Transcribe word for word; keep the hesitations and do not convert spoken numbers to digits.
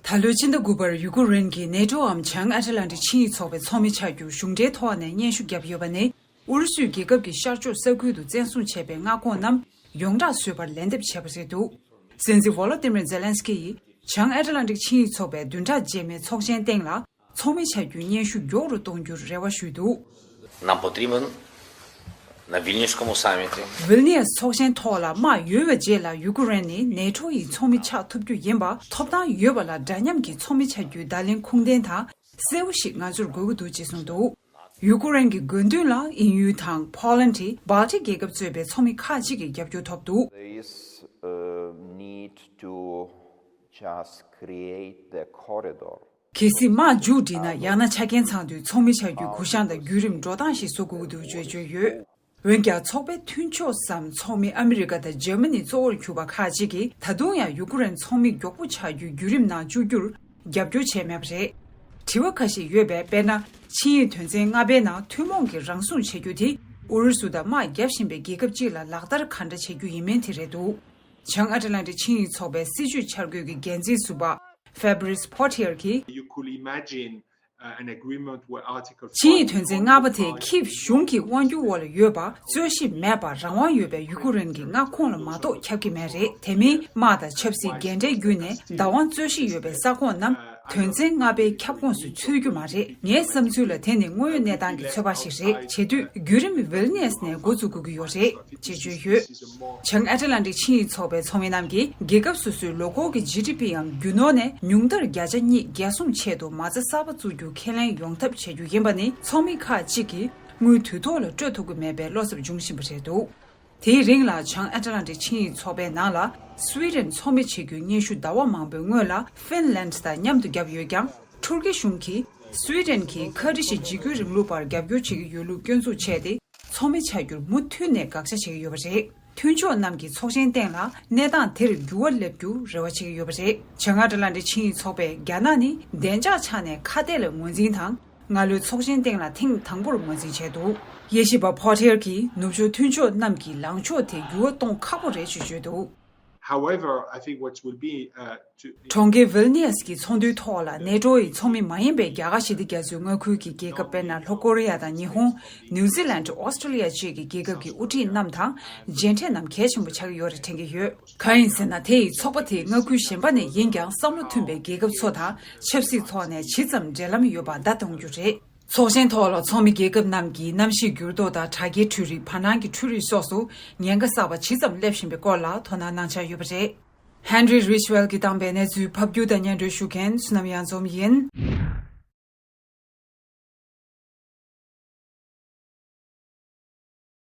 ད་ལོའི་ཕྱི་ཟླ་དགུ་པར་ཡུ་ཀེ་རེན་གྱིས་ནེ་ཊོའམ་བྱང་ཨེཊ་ལན་ཊིག་ཆིངས་ཡིག་ཚོགས་པའི་ཚོགས་མི་ཆགས་རྒྱུར་གཞུང་འབྲེལ་ཐོག་ནས་སྙན་ཞུ་བརྒྱབ་ཡོད་པ་ནི། ཨུ་རུ་སུས་རྒྱལ་ཁབ་ཀྱི་ཤར་ཕྱོགས་ས་ཁུལ་དུ་བཙན་བཟུང་བྱས་པའི་མངའ་ཁོངས་རྣམས་ཡོངས་གྲགས་བཟོས་པར་ལན་འདེབས་བྱས་པ་རེད་འདུག་སྲིད་འཛིན་ཝོ་ལོ་ཏི་མིར་ཛེ་ལན་སི་ཀི་ཡིས་བྱང་ཨེཊ་ལན་ཊིག་ཆིངས་ཡིག་ཚོགས་པའི་བདུན་ཕྲག་རྗེས་མའི་ཚོགས་ཆེན་སྟེང་ལ་ཚོགས་མི་ཆགས་རྒྱུའི་སྙན་ཞུ་མགྱོགས་རུ་གཏོང་རྒྱུར་རེ་བ་ཞུས་འདུག Нам потрібен на Вільнюському саміті. ཝིལ་ནི་ཡས་ཚོགས་ཆེན་ཐོག་ལ་དམག་ཡོད་པའི་རྗེས་ལ་ཡུ་ཀེ་རེན་ནི་ནེ་ཊོ་ཡི་ཚོགས་མི་ཆགས་ཐུབ་རྒྱུ་ཡིན་པ་ཐོབ་ཐང་ཡོད་པ་ལ་འདྲ་མཉམ་གྱི་ཚོགས་མི་ཆགས་རྒྱུའི་བརྡ་ལན་ཁུངས་ལྡན་དང་གསལ་བོ་ཞིག་ང་ཚོར་དགོས་ཀྱི་འདུག་ཅེས་གསུངས་འདུག་ཡུ་ཀེ་རེན་གྱི་དགོས་འདུན་ལ་དབྱིན་ཡུལ་དང་ཕོ་ལན་ཌི། སྦལ་ཏིག་རྒྱལ་ཁབ་གཙོས་པའི་ཚོགས་མི་ཁག་ཅིག་གིས་རྒྱབ་སྐྱོར་ཐོབ་འདུག There is a need to just create the corridor. གལ་སྲིད་དམག་མཇུག་བསྒྲིལ་ན་ཡང་ན་ཆ་རྐྱེན་ཚང་དུས་ཚོགས་མི་ཆགས་རྒྱུའི་གུ་ཡངས་དང་བརྒྱུད་རིམ་འགྲོ་སྟངས་ཤིག་བཟོ་དགོས་ཀྱི་འདུག་ཅེས་བརྗོད་ཡོད། འོན་ཀྱང་ཚོགས་པའི་མཐུན་ཕྱོགས་སམ་ཚོགས་མི་ཨ་མི་རི་ཀ་དང་འཇར་མ་ནི་གཙོ་བོར་གྱུར་པ་ཁག་ཅིག་གིས་ད་དུང་ཡང་ཡུ་ཀེ་རེན་ཚོགས་མི་མགྱོགས་པོ་ཆགས་རྒྱུའི་བརྒྱུད་རིམ་ནང་བཅུག་རྒྱུར་རྒྱབ་སྐྱོར་བྱས་མེད་པ་རེད། དྲི་བ་ཁ་ཤས་ཡོད་པས། དཔེར་ན། ཆིངས་ཡིག་དོན་ཚན་ལྔ་པའི་ནང་ཐུན་མོང་གི་རང་སྲུང་བྱེད་རྒྱུ་དེ་ཨུ་རུ་སུ་དང་དམག་བརྒྱབ་བཞིན་པའི་རྒྱལ་ཁབ་ཅིག་ལ་ལག་བསྟར་ག་འདྲ་བྱེད་རྒྱུ་ཡིན་མིན་དེ་རེད་འདུག་བྱང་ཨ་ཊ་ལན་ཊིག་ཆིངས་ཡིག་ཚོགས་པའི་སྲིད་བྱུས་འཆར་འགོད་ཀྱི་འགན་འཛིན་ཟུར་པ་ཧྥེ་བྷི་རིས་ཕོ་ཐེར་གྱིས། You could imagine, uh, an agreement where Article ཆིངས་ཡིག་དོན་ཚན་ལྔ་པ་དེ་ཁིབ་གཞུང་གི་དབང་སྒྱུར་འོག་ལ་ཡོད་པ། རྩོད་གཞི་མེད་པར་རང་དབང་ཡོད་པའི་ཡུ་ཀེ་རེན་གྱི་མངའ་ཁོངས་ལ་མ་གཏོགས་ཁྱབ་ཀྱི་མེད་རེད། དེ་མིན་དམག་དང་ཆབ་སྲིད་འགལ་འབྲེལ་བརྒྱུད་ནས་བདག་དབང་རྩོད་གཞི་ཡོད་པའི་ས་ཁོངས་རྣམས་དོན་ཚན་ལྔ་པའི་ཁྱབ་ཁོངས་སུ་ཚུད་རྒྱུ་མ་རེད། ངའི་བསམ་ཚུལ་ལ་དེ་ནི་དངོས་ཡོད་གནས་སྟངས་ཀྱི་ཚོད་དཔག་ཞིག་རེད། བྱེད་དུས་བརྒྱུད་རིམ་ཝིལ་ནེས་ནས་འགོ་འཛུགས་དགོས་ཀྱི་ཡོད་རེད། ཅེས་བརྗོད་ཡོད། བྱང་ཨེ་ཏི་ལན་ཏིག་ཆིངས་ཡིག་ཚོགས་པའི་ཚོགས་མི་རྣམས་ཀྱིས་རྒྱལ་ཁབ་སོ་སོའི་ལོ་འཁོར་གྱི་ཇི་ཌི་པི་ཡང་རྒྱུ་ནོར་ནས་ཉུང་མཐར་བརྒྱ་ཆ་གཉིས་བརྒྱ་སྲུང་ཆེད་དུ་མ་རྩ་གསར་པ་བཙུགས་རྒྱུ་ཁས་ལེན་ཡོང་ཐབས་བྱེད་རྒྱུ་ཡིན་པ་ནི་ཚོགས་མི་ཁག་ཅིག་གིས་དངུལ་དུས་ཐོག་ལ་སྤྲོད་ཐུབ་ཀྱི་མེད་པའི་བློ་འཚབ་འབྱུང་བཞིན་པ་རེད་འདུག་དེའི་རིང་ལ་བྱང་ཨེ་ཏི་ལན་ཏིག་ཆིངས་ཡིག་ཚོགས་པའི་ནང་ལ་སུའི་ཌེན་ཚོགས་མི་བྱེད་རྒྱུའི་སྙན་ཞུ་ཟླ་བ་མང་པོའི་སྔོན་ལ་ཧྥིན་ལན་དང་མཉམ་དུ་བརྒྱབ་ཡོད་ཀྱང་། ཐུར་ཀི་གཞུང་གིས་སུའི་ཌེན་གྱིས་ཁ་ཏི་ཞི་འཇིགས་སྐུལ་རིང་ལུགས་པར་རྒྱབ་སྐྱོར་བྱེད་ཀྱི་ཡོད་ལུགས་སྐྱོན་འཛུགས་བྱས་ཏེ། ཚོགས་མི་ཆགས་རྒྱུར་མུ་མཐུད་ནས་དགག་བྱ་བྱེད་ཀྱི་ཡོད་པ་རེད། མཐུན་ཕྱོགས་རྣམས་ཀྱིས་ཚོགས་ཆེན་སྟེང་ལ་གནས་སྟངས་དེར་འགྱུར་བ་སླེབས་རྒྱུར་རེ་བ་བྱེད་ཀྱི་ཡོད་པ་རེད། བྱང་ཨ་ཏི་ལན་ཏིག་ཆིངས་ཡིག་ཚོགས་པས་རྒྱ་ནག་ནི་བདེ་འཇགས་ཆ་ནས་ཁ་གཏད་ལ་ངོས་འཛིན་དང་། སྔ་ལོའི་ཚོགས་ཆེན་སྟེང་ལ་ཐེངས་དང་པོར་ངོས་འཛིན་བྱས་འདུག་དབྱེ་ཞིབ་པ་ཕོ་ཐེར་གྱིས་ནུབ་ཕྱོགས་མཐུན་ཕྱོགས་རྣམས་ཀྱིས་ལངས་ཕྱོགས་དེ་འགྱུར་བ་གཏོང་ཁག་པོ་རེད་ཅེས་བརྗོད་འདུག However, I think what will be, uh, to གྲོང་ཁྱེར་ཝིལ་ནི་ཡས་ཀྱི་ཚོགས་འདུའི་ཐོག་ལ་ནེ་ཊོ་ཡི་ཚོགས་མི་མ་ཡིན་པའི་རྒྱ་གར་ཞི་བདེ་རྒྱ་མཚོའི་མངའ་ཁུལ་གྱི་རྒྱལ་ཁབ་དཔེར་ན་ལྷོ་ཀོ་རི་ཡ་དང་ཉི་ཧོང་། ནིའུ་ཛི་ལན། ཨོ་སི་ཀྲོ་ལི་ཡ་བཅས་ཀྱི་རྒྱལ་ཁབ་ཀྱི་དབུ་ཁྲིད་རྣམས་དང་མཇལ་འཕྲད་རྣམས་གལ་ཆེན་པོ་ཆགས་ཀྱི་ཡོད་རེད་དྲན་གྱི་ཡོད། གང་ཡིན་ཟེར་ན་དེ་ཡི་ཚོགས་པ་དེ་མངའ་ཁུལ་གཞན་པ་ནས་ཡིན་ཀྱང་བསམ་བློ་མཐུན་པའི་རྒྱལ་ཁབ་ཚོ་དང་ཆབ་སྲིད་ཐོག་ནས་ཇི་ཙམ་འབྲེལ་ལམ་ཡོད་པ་བརྡ་གཏོང་རྒྱུ་རེད། ཚོགས་ཆེན་ཐོག་ལ་ཚོགས་མི་རྒྱལ་ཁབ་རྣམས་ཀྱིས་གནམ་གཤིས་འགྱུར་ལྡོག་དང་དྲ་རྒྱའི་འཕྲུལ་རིག་བར་སྣང་གི་འཕྲུལ་རིག་སོགས་སུ་ཉེན་ཁ་གསར་པ་ཇི་ཙམ་སླེབས་བཞིན་པའི་སྐོར་ལ་དོ་སྣང་གནང་འཆར་ཡོད་པ་རེད། ཧན་རི་རིཆ་ཝེལ་གྱིས་བཏང་པའི་གནས་ཚུལ་ཕབ་སྒྱུར་དང་སྙན་སྒྲོན་ཞུ་མཁན་བསོད་ནམས་གཡང་འཛོམས་ཡིན།